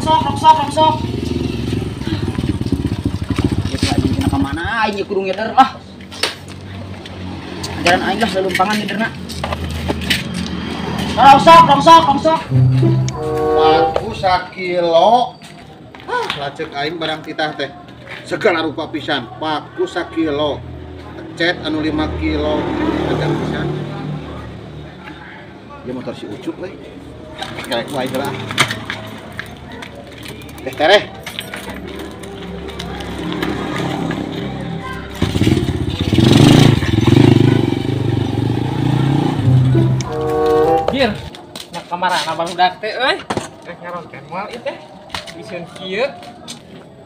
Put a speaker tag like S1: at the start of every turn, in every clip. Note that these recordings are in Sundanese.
S1: Rongsok, rongsok, rongsok. Ya aing cenah ka mana aing kudu ngeder lah. Ajaran aing lah salumpangan ngederna. Rongsok, rongsok, rongsok.
S2: Paku sakilo. Ah, lacek aing barang titah teh. Segala rupa pisan, paku sakilo. Cet anu 5 kilo ajar pisan. Dia motor si Ucup we. Karek wae geura. Teh tereh.
S3: Gir, nya kamarana barudak teh euy. Rek ngaronten moal ieu teh. Iseun kieu.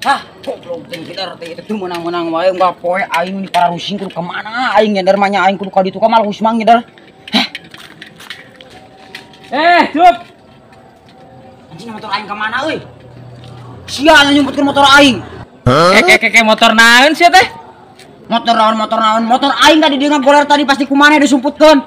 S1: Hah, goblok teh kita teh itu menang-menang wae unggal poe aing di pararusing kudu ka mana aing nyadar mah nya aing kudu ka ditu ka malah Usmang nyadar. Heh.
S3: Cup.
S1: Anjing motor aing ka mana euy? Sia nyumputkeun motor aing.
S3: Keke motor naon sia teh?
S1: Motor naon, motor aing tadi dia ngagoler tadi pasti kumaha disumputkeun.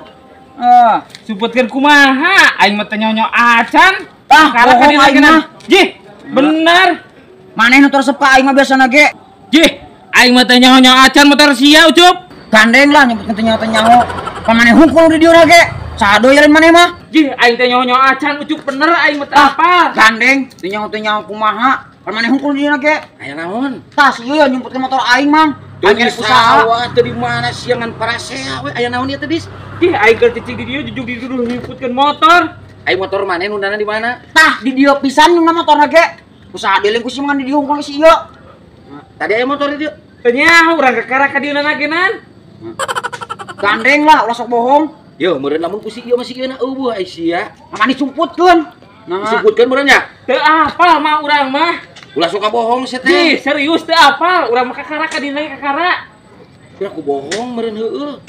S3: Sumputkeun kumaha? Aing mah teh nyonyo acan.
S1: Ah, bohong aing mah.
S3: Jih, bener.
S1: Maneh nu resep ka aing mah biasana ge.
S3: Jih, aing mah teh nyaho acan motor sia Ucup.
S1: Gandeng lah nyebutkeun teh nyaho. Pan maneh hungkul di dieu ge. Sado lain maneh mah.
S3: Jih, aing teh nyaho acan Ucup bener aing mah teh apal.
S1: Gandeng teh nyaho kumaha. Pan maneh hungkul di dieu ge.
S4: Aya naon?
S1: Tah ieu ya nyumputkeun motor aing mang.
S4: Aing usaha teh di mana sia ngan parasea we aya naon ieu teh Dis?
S3: Jih, aing keur cicing di dieu jujug dituduh nyumputkeun motor.
S4: Aing motor maneh nundana di mana?
S1: Tah di dieu pisan nunda motorna ge. Usaha dealing ku si mangan di dieu hungkul si ieu.
S4: Tadi aya motor di dieu.
S3: Teu nyaho urang kakara ka dieu genan.
S1: Gandeng lah ulah sok bohong.
S4: Yo meureun lamun ku si ieu mah si ieu na eueuh ai sia.
S1: Mah disumputkeun.
S4: Disumputkeun meureun nya?
S3: Teu apal mah urang mah.
S4: Ulah suka bohong sia teh.
S3: Ih, serius teu apal, urang mah kakara ka dieu kakara.
S4: Kira ku bohong meureun heueuh.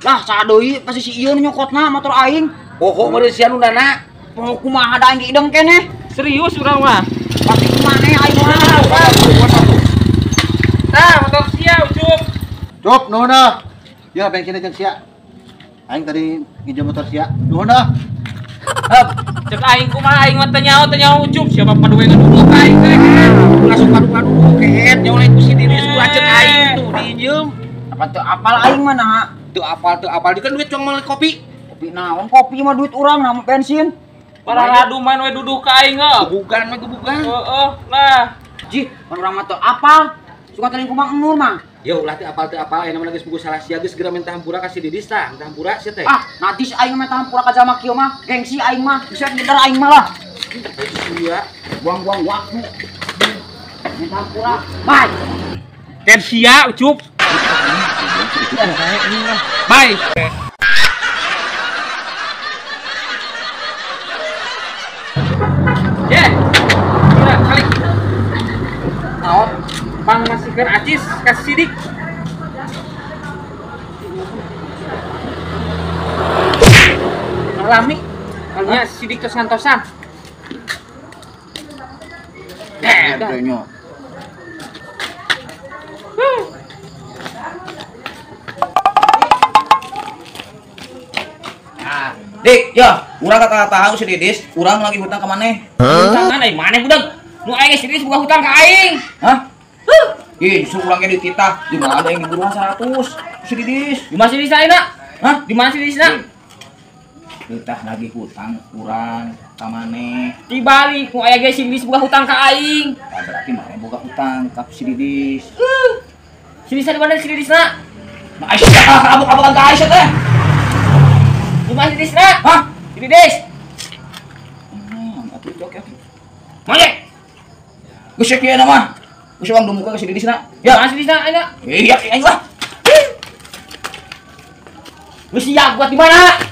S1: Lah sadeui pasti si ieu nu nyokotna motor aing.
S4: Bohong meureun sia nundana.
S1: Poho kumaha da aing diideng keneh.
S3: Serius urang mah.
S1: Pasti kumaneh aing mah.
S3: Tah, motor sia Ucup.
S2: Cup, nuhun ah. Ya bensinna jeung sia. Aing tadi nginjem motor sia. Nuhun ah.
S3: Heup, cek aing kumaha aing mah teu nyaho Ucup, siapa paduwe ngaduduk aing teh.
S4: Ulah sok padu-padu kehet nyaho lain ku si Didis ulah cek aing tuh diinjem.
S1: Apa teu apal aing mah naha?
S4: Teu apal di kan duit cuma meuli kopi.
S1: Kopi naon? Kopi mah duit urang naon bensin.
S3: Pararaduman we duduh ka aing heuh.
S4: Gebugan we gebugan.
S3: Heeh, lah.
S1: Jih, pan urang mah teu apal. Suka teuing kumang Nur mah.
S4: Ya ulah teu apal aya mah geus buku salah sia geus geura minta hampura ka si Didis tah, minta hampura sia teh.
S1: Ah, najis aing mah minta hampura ka jalma kieu mah. Gengsi aing mah, bisa nyeder aing mah lah.
S4: Sia,
S1: buang-buang waktu. Minta hampura. Bye.
S3: Ken sia Ucup. Bye. Ye. Udah kali. Naon? Pang masihkeun acis ka sidik. Alami. Nya sidik tosan-tosan.
S1: Nya.
S4: Dik, ya, urang kata tahu si Didis, urang lagi hutang ka maneh.
S3: Hutangan ai maneh budak. Nu aing si Didis boga hutang ka aing.
S4: Hah? Ih, justru urang ge dititah, di mana ada yang diburuan 100. Si Didis.
S3: Di mana si Didis ayeuna?
S4: Hah?
S3: Di mana si Didis na?
S4: Dititah lagi hutang urang ka maneh.
S3: Dibalik, nu aya ge si Didis boga hutang ka aing.
S4: Nah, berarti maneh boga hutang ka si Didis.
S3: Si Didis di mana si Didis na?
S4: Nah, Aisyah, abuk-abukan ka Aisyah teh.
S3: Di mana si Didis na?
S4: Hah?
S3: Si Didis.
S4: Atuh oke oke.
S3: Mane?
S4: Geus kieu na mah. Geus urang dumuka ka si Didis na.
S3: Ya, si Didis na ayeuna.
S4: Iya, aing lah.
S3: Geus siap buat di mana?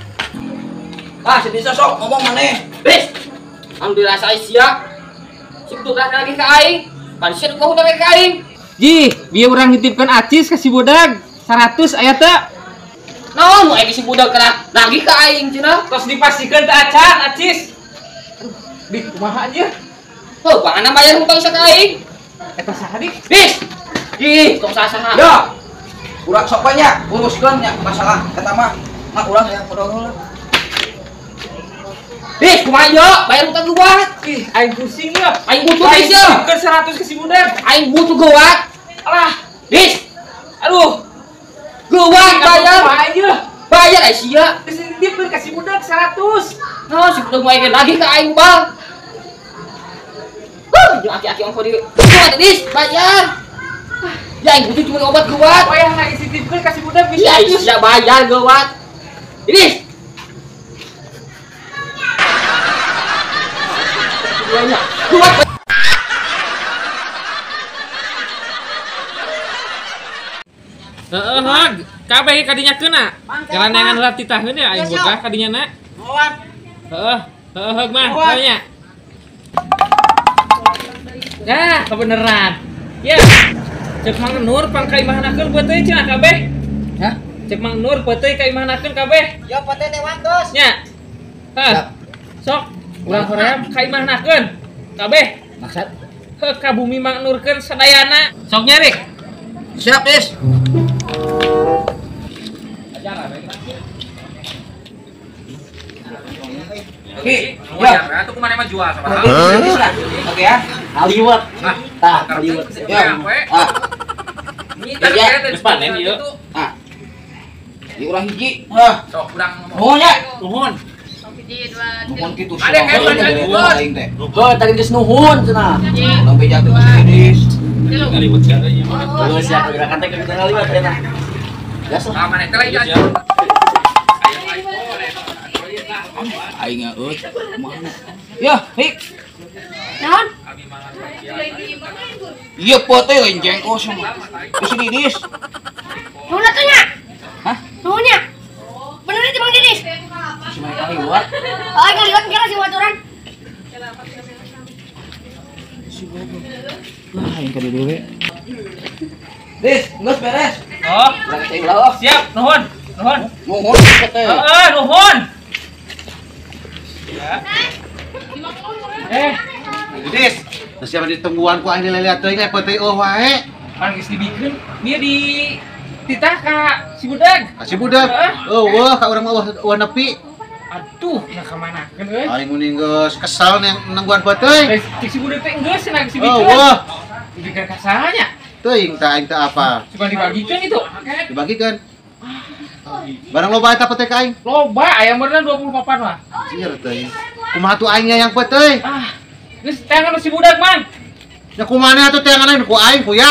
S4: Ah, si Didis sok ngomong maneh.
S3: Bis. Alhamdulillah saya siap. Sip tuh lagi ka aing. Pan sia boga hutang ka aing. Jih, bieu urang nitipkeun acis ka si budak. 100 aya teu? Naon nu aing si budak kana lagi ka aing cenah. Tos dipastikeun teu acan acis. Aduh, di kumaha anjir? Heuh, panganna bayar hutang sa ka aing. Eta saha dik? Bis. Ih, tong saha-saha.
S4: Ya. Urang sok we nya, uruskeun nya masalah eta mah. Mah urang hayang modal heula.
S3: Dis, kumaha ieu? Bayar utang geuwat. Ih, aing pusing ieu. Aing butuh dis ieu. Ke 100 ke si budak. Aing butuh geuwat. Alah, dis. Aduh. Geuwat bayar. Bayar ai sia. Dititipkeun ka si budak 100. Nah, si budak mah lagi ka aing bang. Huh, jeung aki-aki ongko di. Geuwat dis, bayar. Ya aing butuh cuma obat geuwat. Wayah na dititipkeun ka si budak bisa. Ya sia bayar geuwat. Dis. Kuat.
S5: Heeh, hag. Kabeh kadinya keuna. Jalan heula titaheun ya aing boga kadinya na. Heeh, heeh hag mah nya. Ya, kebeneran. Ya. Cek Mang Nur pang ka imahnakeun peuteuy cenah kabeh. Hah? Cek Mang Nur peuteuy ka imahnakeun kabeh.
S1: Ya peuteuy teh wantos.
S5: Nya. Hah. Sok urang hoream ka imahnakeun kabeh.
S1: Maksud?
S5: Heuh ka bumi Mang Nurkeun sadayana. Sok nyarik.
S4: Siap, Dis.
S3: Oke, ya, itu kemana emang jual sama?
S1: Oke ya. Kaliwat. Tah, kaliwat.
S3: Ya.
S4: Ah.
S3: Ya,
S5: geus panen ieu.
S4: Ah. Ieu urang hiji. Hah.
S3: Sok urang
S4: nuhun ya.
S5: Nuhun.
S4: Nuhun kitu.
S3: Ada kayak
S4: aing teh.
S1: Heuh, tadi geus nuhun cenah.
S4: Sampai jatuh ke Dis.
S5: Kaliwat sia teh ieu mah.
S1: Terus ya gerakan teh kita ngaliwat teh. Gas lah.
S3: Mana teh lagi.
S4: Aing euy. Mana? Ya, hik.
S6: Naon?
S4: Iya pote lain jengkol sama. Geus Didis.
S6: Nuhun atuh nya.
S4: Hah?
S6: Nuhun nya. Bener itu Bang Didis.
S4: Si mah kaliwat.
S6: Oh, kaliwat kira si baturan.
S4: Si goblok. Lah aing ka dieu we. Dis, geus beres.
S5: Oh,
S4: urang teh ulah.
S5: Siap, nuhun. Nuhun.
S4: Nuhun teh.
S5: Heeh, nuhun. Eh,
S2: Dis, siapa ditungguan ku aing dileliat teuing peuteuy eueuh wae.
S5: Pan geus dibikeun, dia di titah ka si budak.
S2: Ka si budak. Eueuh ka urang mah eueuh nepi.
S5: Aduh, nah ka manakeun euy.
S2: Aing muni geus kesal nungguan peuteuy.
S5: Cek si budak teh geus cenah geus dibikeun.
S2: Eueuh.
S5: Dibikeun ka saha nya?
S2: Teuing tah aing teh apa.
S5: Suka dibagikeun itu.
S2: Dibagikeun. Barang loba eta peuteuy ka aing.
S5: Loba aya meureun 24 mah.
S2: Anjir teuing. Kumaha tuh aing yang peuteuy?
S5: Ah, geus teangan si budak, Mang.
S2: Ya kumaha atuh teangan ku aing ku ya.